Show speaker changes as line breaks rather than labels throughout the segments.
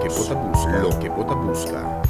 Loke bo ta buska. Loke bo ta buska.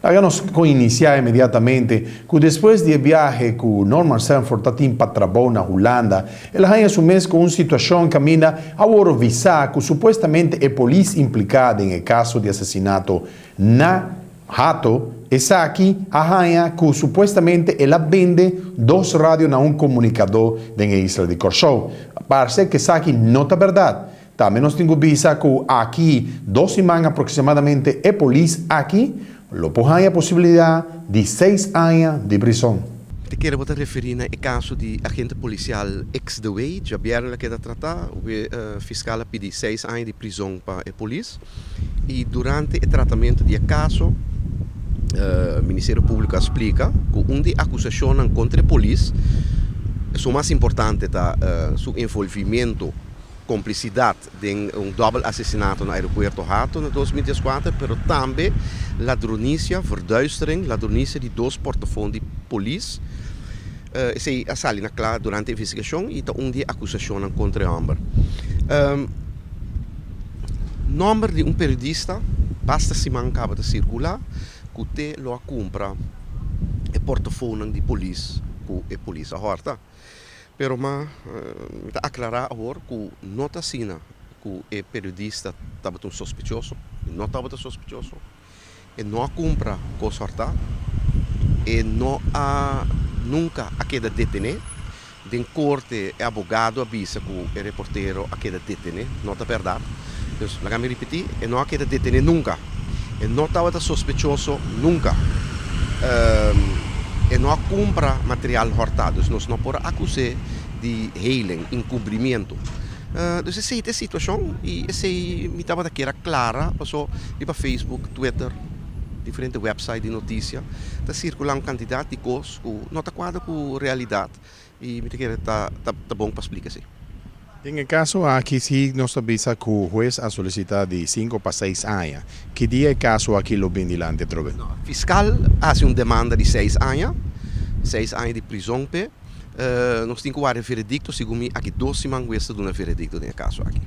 Laga nos con inicia inmediatamente cu despues di e biahe cu Norman Sanford ta tin pa trabou na Hulanda, el a haña su mes cu un situacion caminda a worde visa cu supuestamente e polis implica den e caso di asesinato na Hato, esaki a haña cu supuestamente el a bende dos radio na un comunicador den e isla di Corsou. Parce cu esaki no ta berdad. Tambe nos tin cu bisa cu aki dos siman aproximadamente e polis aki lo por haña posibilidad di seis aña di prison.
Te kere bo ta referí na e kaso di agente polisial X de Wey, djabièrnè lo keda tratá, we fiskal a pidi seis aña di prizon pa e polis i durante e tratamentu di e kaso Ministerio Públiko a splika ku un di akusashonnan kontra e polis, esun mas importante ta su envolvimentu komplisidat den un dòbel asesinato na aeropuerto Hato na 2014, pero tambe ladronisia, verduistering, ladronisia di dos portofon di polis. Esei a sali na kla durante e investigashon i ta un di e akusashonnan kontra e hòmber. Nòmber di un periodista basta siman kaba ta sirkulá ku te lo a kumpra e portofonnan di polis ku e polis a hòrta. Pero ma mi ta aklará awor ku no ta asina ku e periodista tabata un sospechoso, e no tabata sospechoso, e no a kumpra kos hòrtá, e no a nunka a keda detené. Den korte e abogado a bisa ku e reportero a keda detené, no ta bèrdat. Dus laga mi ripití, e no a keda detené nunka. E no tabata sospechoso nunka. E no a kumpra material hòrtá, dus nos no por a akus'é di heiling, enkubrimiento. Dus esei ta e situashon i esei mi tabata kier a klara paso riba Facebook, Twitter, diferente wèpsait di notisia ta sirkulá un kantidat di kos ku no ta kuadra ku realidat i mi ta kere ta ta bon pa splika esei.
Den e kaso aki si nos ta bisa ku hues a solisitá di sinku pa seis aña. Ki dia e kaso aki lo bin dilanti atrobe?
No, fiskal a hasi un demanda di seis aña, seis aña di prizon p'e. Nos tin ku warda e veredikto, segun mi aki dos siman hues ta duna veredikto den e kaso aki.